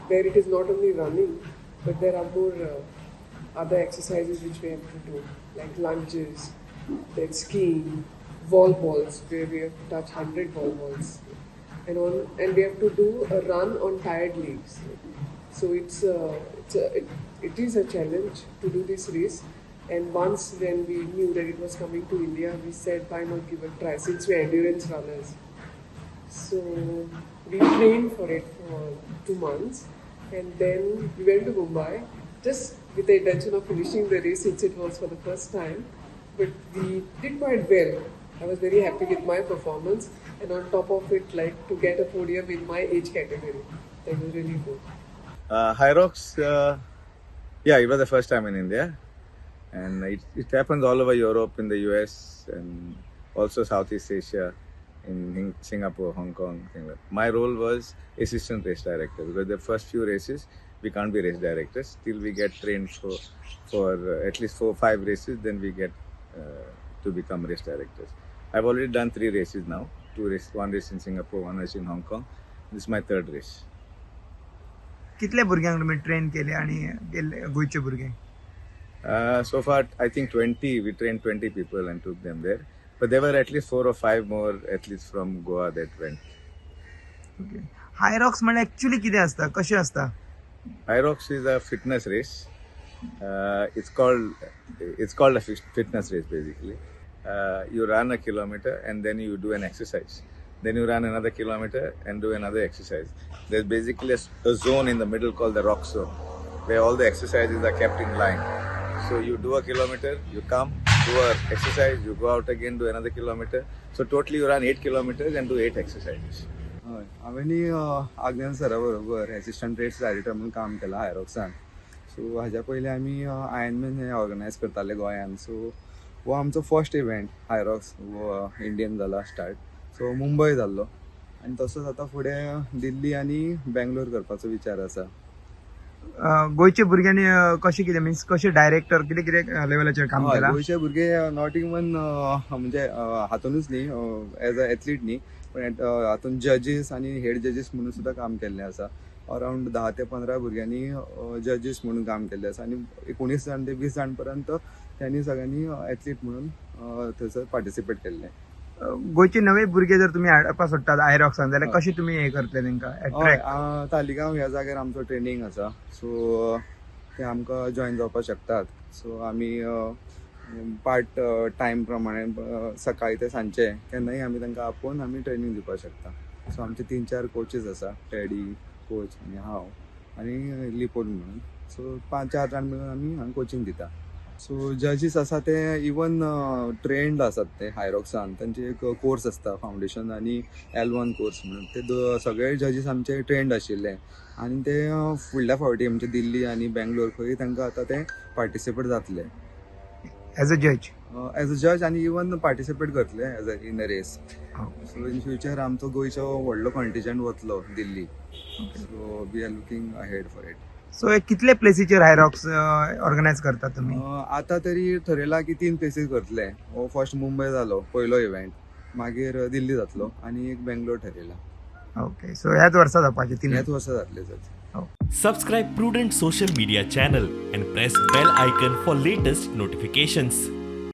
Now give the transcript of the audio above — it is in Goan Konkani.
where it is not only running, but there are more other exercises which we have to do, like lunges, then skiing, wall balls, where we have to touch 100 wall balls, and we have to do a run on tired legs. So it is a challenge to do this race. And once when we knew that it was coming to India, we said, "Why not give a try?" Since we're endurance runners. So we trained for it for 2 months, and then we went to Mumbai just with the intention of finishing the race since it was for the first time. But we did quite well. I was very happy with my performance, and on top of it, like, to get a podium in my age category. That was really good. Hyrox, yeah, it was the first time in India, and it happens all over Europe, in the US, and also Southeast Asia, in Singapore, Hong Kong. Thing like. My role was assistant race director because the first few races we can't be race directors till we get trained for at least 4, 5 races. Then we get to become race directors. I've already done three races now. Two race, one race in Singapore, one race in Hong Kong. This is my third race. कितले भुरग्यांक तुमी ट्रेन केले आणि गेल्ले गोंयचे भुरगे? So far, I think 20, we trained 20 people and took them there. But there were at least four or five more athletes from Goa that went. Okay, Hyrox म्हणल्यार एक्चुअली कितें आसता, कशें आसता? Hyrox is a fitness race. It's called a fitness race, basically. You run a kilometer and then you do an exercise. Then you run another kilometer and do another exercise. There's basically a zone in the middle called the rock zone, where all the exercises are kept in line. So you do a kilometer, you come, do a exercise, you go out again, do another kilometer. So totally you run 8 kilometers and do eight exercises. हय, हांवें आग्नेल सरा बरोबर एसिस्टंट रेस डायरेक्टर म्हणून काम केलां हायरॉक्सान. सो हाज्या पयलीं आमी आयर्नमॅन हे ऑर्गनायज करताले गोंयान. सो हो आमचो फर्स्ट इव्हेंट हायरॉक्स हो इंडियन जाला स्टार्ट. सो मुंबय जाल्लो आनी तसोच आतां फुडें दिल्ली आनी बेंगलोर करपाचो विचार आसा. गोंयचे भुरग्यांनी कशें कितें, मिन्स कशें डायरेक्टर, कितें कितें लेवलाचेर काम हय, केलां? गोंयचे भुरगे not even म्हणजे हातूनच न्ही, एज अ एथलीट न्ही, पण हातून जजीस आनी हेड जजीस म्हणून सुद्दां काम केल्लें आसा. अरावंड 10 ते 15 भुरग्यांनी जजीस म्हणून काम केल्लें आसा आनी 19 जाण ते 20 जाण पर्यंत त्यांनी सगळ्यांनी एथलीट म्हणून थंयसर पार्टिसिपेट केल्लें. गोंयचे नवे भुरगे जर तुमी हाडपाक सोदतात हायरॉक्सान जाल्यार हय. कशें तुमी हें करतले तांकां हय, एट्रॅक्ट? तालिगांव ह्या जाग्यार आमचो ट्रेनींग आसा, सो ते आमकां जॉयन जावपाक शकतात. सो आमी पार्ट टायम प्रमाणे सकाळी ते सांजचे केन्नाय आमी तांकां आपोवन आमी ट्रेनींग दिवपाक शकता. सो आमचे तीन चार कोचीस आसा, टेडी कोच आनी हांव आनी लिपोल म्हणून. सो पांच चार जाण मेळून आमी हांगा कोचिंग दिता. सो जजीस आसा ते इवन ट्रेंड आसात ते हायरॉक्सान. तांचे एक कोर्स आसता, फावंडेशन आनी एल 1 कोर्स म्हणून. ते सगळे जजीस आमचे ट्रेंड आशिल्ले आनी ते फुडल्या फावटी म्हणजे दिल्ली आनी बेंगलोर खंय तांकां आतां ते पार्टिसिपेट जातले. एज अ जज? एज अ जज आनी इवन पार्टिसिपेट करतले as a in a race. So in future आमचो गोंयचो व्हडलो कंटिजंट वतलो दिल्ली, so we are looking ahead for it. So हे कितले प्लेसीचेर हायरॉक्स ऑर्गनायज करतात तुमी? आतां तरी थरयलां की तीन प्लेसीस करतले. हो फर्स्ट मुंबय जालो पयलो इव्हेंट, मागीर दिल्ली जातलो आनी एक बेंगलोर ठरयला. ओके, सो ह्याच वर्सा जावपाचे तीन? ह्याच वर्सा जातले sir. Subscribe Prudent Social Media channel and press bell icon for latest notifications.